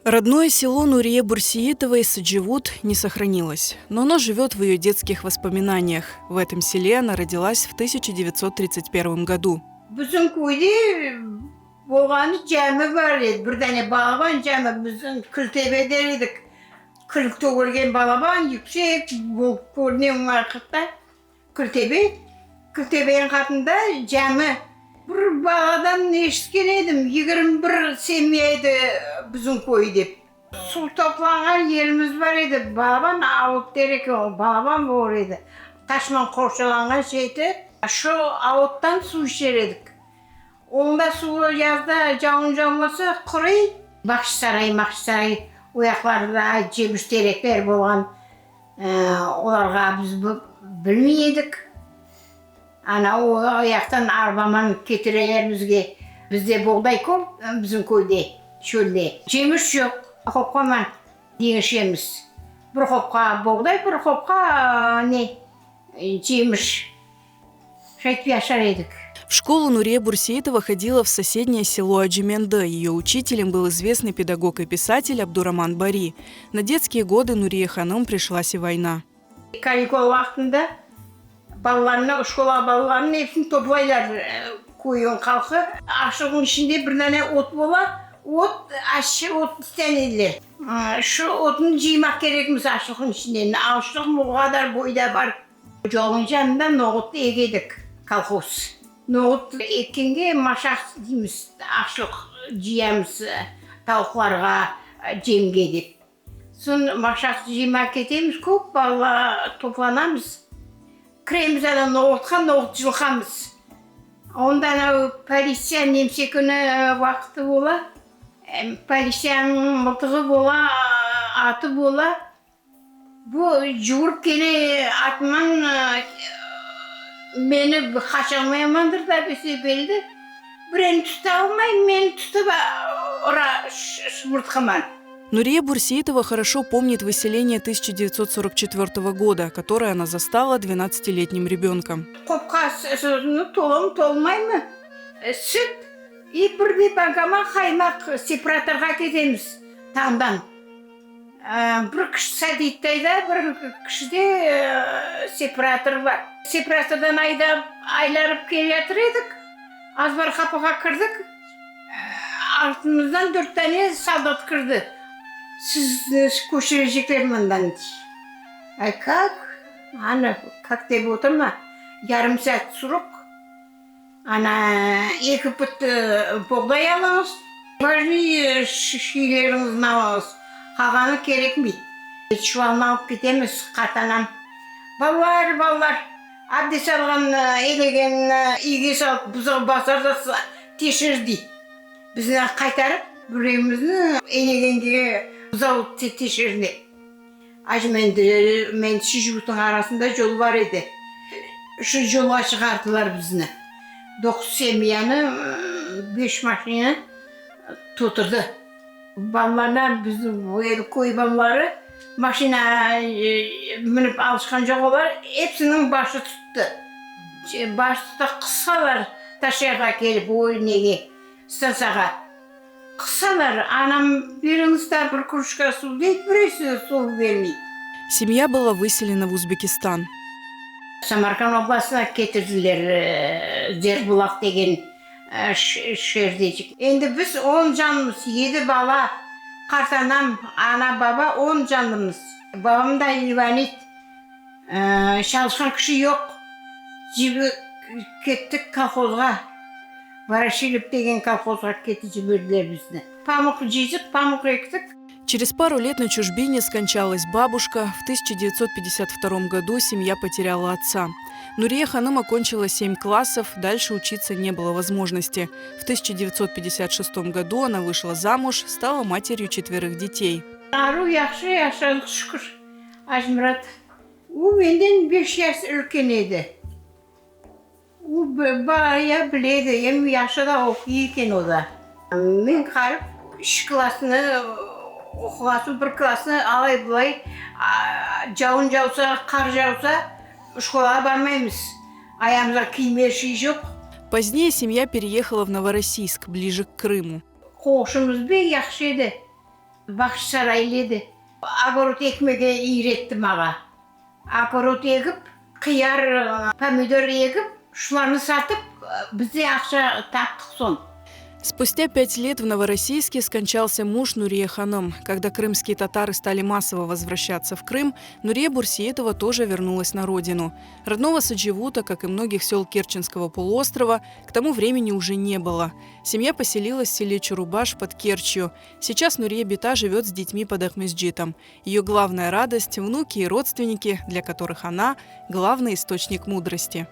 Родное село Нурие Бурсеитовой Садживут не сохранилось, но оно живет в ее детских воспоминаниях. В этом селе она родилась в 1931 году. Bizim köyde bolğanı cami bar edi, bir dane balaban cami, bizim Kültebe der edik. Kül tögülgen balaban, yüksek bolıp körüne o vaqıtta. Kültebe, Kültebeniñ qatında cami. Bir baladan eşitken edim, 21 semya edi bizim köy dep. Suv toplanğan yerimiz bar edi, balaban avut der eken, o balaban bolır edi, taşman qorçalanğan şeydi. Şu avuttan suv içer edik. Onda suvı yazda cavun cavmasa quruy. Bağçasaray, Maqçasaray o yaqlarda cemiş terekler bolğan, olarğa biz bilmey edik. Ana o yaqtan arbaman ketireler bizge. Bizde boğday köp bizim köyde, çölde. Cemiş yoq, hopqaman deñişemiz. Bir hopqa boğday, bir hopqa ne, cemiş. Şaytip yaşar edik. В школу Нурие Бурсеитова ходила в соседнее село Аджименды. Ее учителем был известный педагог и писатель Абдураман Бари. На детские годы Нурие Ханым пришлась и война. Kanikul vaqtında balalarnı, şkola balalarnıñ episini toplaylar köyüñ halqı. Aşlıqnıñ içinde bir dane ot bola, ot, aşçı ot isten ediler. Şu otnı cıymaq kerekmiz aşlıqnıñ içinden. Aşlıq o qadar boyda bar. Yolnıñ yanında noğut ege edik, kolhoz. Noğut ekkenge maşaq deymiz, aşlıq cıyamız tavuqlarğa cemge dep. Soñ maşaq cıymağa ketemiz, köp bala toplanamız. Kiremiz ana noğutqa, noğut cılqamız. Onda ana politsiya nemse künü vaqtı bola, politsiyanıñ mıltığı bola, atı bola. Bu cuvurıp kele atman meni qaçalmayamandır da bese-belli, bireni tuta almay, meni tutıp ura şıbırtqaman. Нурие Бурсеитова хорошо помнит выселение 1944 года, которое она застала 12-летним ребенком. Qopqa tolamı, tolmaymı, süt i bir de bankama qaymaq separatorğa ketemiz tañdan. Bir kişi sadittayda, bir kişide separator bar. Separatordan aydap, aylanıp keleyatır edik, azbar qapığa kirdik, artımızdan dört dane soldat kirdi. Sizni köçürecekler mından, dey. Ay, kak? Ana, kak dep oturma, yarım saat srok. Ana, eki put boğday alıñız, vajnıy şeyleriñizni alıñız, qalğanı kerekmey. Çuvalnı alıp ketemiz, qartanam. Balalar, balalar, abdest alğan elegenni üyge salıp buzav basar da teşer, dey. Bizni qaytarıp, birevimizni elegenge buzav teşer, dey. Acı men Şijutnıñ arasında yol bar edi. Şu yolğa çıqardılar bizni. Doquz semyanı beş maşina toturdı. Balalarına bizim köy balaları maşina minip alışqan yoq olar, epsiniñ başı tuttı. Başı tuttı, qıssalar taşıyarğa kelip o nege, stantsiyağa. Qısalar, anam, beriñiz daa bir krujka suv, dey, birisi suv bermey. Semya была выселена в Узбекистан. Samarqand oblastına ketirdiler, Zerbulaq degen şeerdecik. Endi biz on canlımız, yedi bala, qartanam, ana, baba, on canlımız. Babam da invalid, çalışqan kişi yoq. Kettik kolhozğa. Voroşilov degen kolhozğa ketip jiberdiler bizni. Pamuq cıydıq, pamuq ektik. Через пару лет на чужбине скончалась бабушка. В 1952 году семья потеряла отца. Нурие Ханым окончила 7 классов, дальше учиться не было возможности. В 1956 году она вышла замуж, стала матерью четверых детей. Aru yahşı yaşadıq, şükür. Acımurat, o menden beş yaş ülken edi. O baya bile edi, em yaşı da oquy eken o da. Men qarıp üç klassnı oquğasın, bir klassnı alay-bulay cavun cavsa, qar cavsa şkolağa barmaymız, ayağımızğa kiyme şey yoq. Позднее семья переехала в Новороссийск, ближе к Крыму. Qoğuşımız bek yahşı edi. Bağçasaraylı edi. Ogorod ekmege üyretti mağa. Ogorod egip, qıyar, pomidor egip, şularnı satıp, biz de aqça taptıq soñ. Спустя пять лет в Новороссийске скончался муж Нурие Ханым. Когда крымские татары стали массово возвращаться в Крым, Нурие Бурсеитова тоже вернулась на родину. Родного Садживута, как и многих сел Керченского полуострова, к тому времени уже не было. Семья поселилась в селе Чурубаш под Керчью. Сейчас Нурие Бита живет с детьми под Акмесджитом. Ее главная радость – внуки и родственники, для которых она – главный источник мудрости.